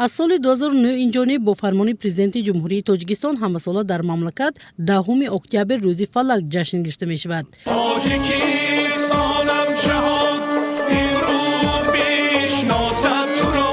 Аз соли 2009 инҷониб бо фармони Президенти Ҷумҳурии Тоҷикистон ҳамасола дар мамлакат 10 октябр Рӯзи фалак ҷашн гирифта мешавад. Тоҷикистонам, ҷаҳон имрӯз бишносад туро.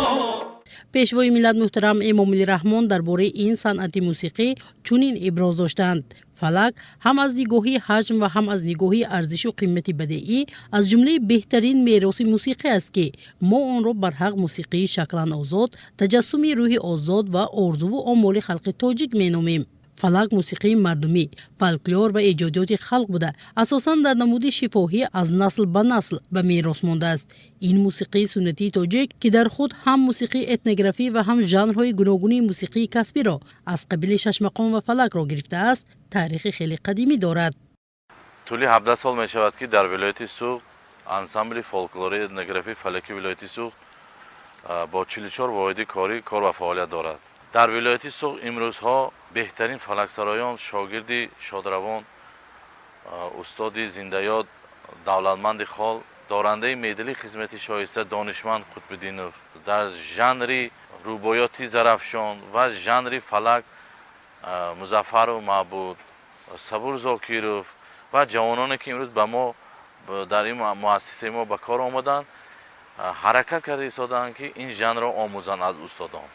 Пешвои миллат муҳтарам Эмомалӣ Раҳмон дар бораи ин санъати мусиқӣ чунин иброз доштанд: «Фалак ҳам аз нигоҳи ҳаҷм ва ҳам аз нигоҳи арзишу қимати бадеӣ аз ҷумлаи беҳтарин мероси мусиқӣ аст, ки мо онро барҳақ мусиқии шаклан озод, таҷассуми рӯҳи озод ва орзуву омоли халқи тоҷик меномем. Фалак мусиқии мардумӣ, фолклор ва эҷодиёти халқ буда, асосан дар намуди шифоҳӣ аз насл ба насл ба мерос мондааст. Ин мусиқии суннатии тоҷик, ки дар худ ҳам мусиқии этнографӣ ва ҳам жанрҳои гуногуни мусиқии касбиро аз қабили шашмақом ва фалакро гирифтааст, таърихи хеле қадимӣ дорад.» Тӯли 17 сол мешавад, ки дар вилояти Суғд ансамбли фолклории этнографии фалаки вилояти Суғд бо 44 воҳиди корӣ кор ва фаъолият дорад. Дар вилояти Суғд имрӯзҳо беҳтарин фалаксароён шогирди шодравон устоди зиндаёд Давлатманди Хол, дорандаи медали хизмати шоиста Донишманд Қутбиддинов, дар жанри рубоёти Зарафшон ва жанри фалак Музаффаров Маъбуд, Сабур Зокиров ва ҷавононе, ки имрӯз ба мо дар ин муассисаи мо ба кор омаданд, ҳаракат карда истодаанд, ки ин жанрро омӯзанд аз устодон.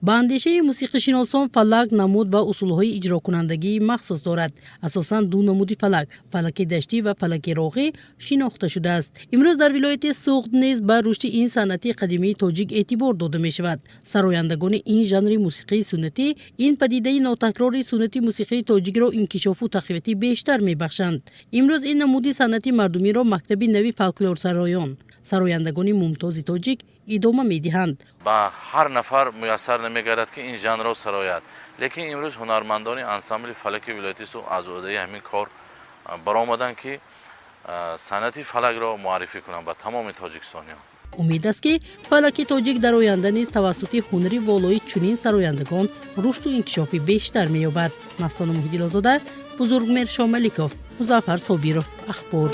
Ба андешаи мусиқишиносон, фалак намуд ва усулҳои иҷрокунандагии махсус дорад. Асосан ду намуди фалак, фалаки даштӣ ва фалаки роғӣ, шинохта шудааст. Имрӯз дар вилояти Суғд низ ба рушди ин санъати қадимии тоҷик эътибор дода мешавад. Сарояндагони ин жанри мусиқии суннатӣ ин падидаи нотакрори суннати мусиқии тоҷикро инкишофу тақвияти бештар мебахшанд. Имрӯз ин намуди санъати мардумиро мактаби нави фолклорсароён, сарояндагони мумтози тоҷик идома медиҳанд. Ба ҳар нафар муяссар намегардад, ки ин жанрро сарояд, лекин имрӯз ҳунармандони ансамбли фалаки вилояти Суғд аз ӯҳдаи ҳамин кор баромаданд, ки санъати фалакро муаррифӣ кунанд ба тамоми тоҷикистониён. Умед аст, ки фалаки тоҷик дар оянда низ тавассути ҳунари волои чунин сарояндагон рушду инкишофи бештар меёбад. Мастона Муҳиддинозода, Бузургмер Шомаликов, Музаффар Собиров, Ахбор.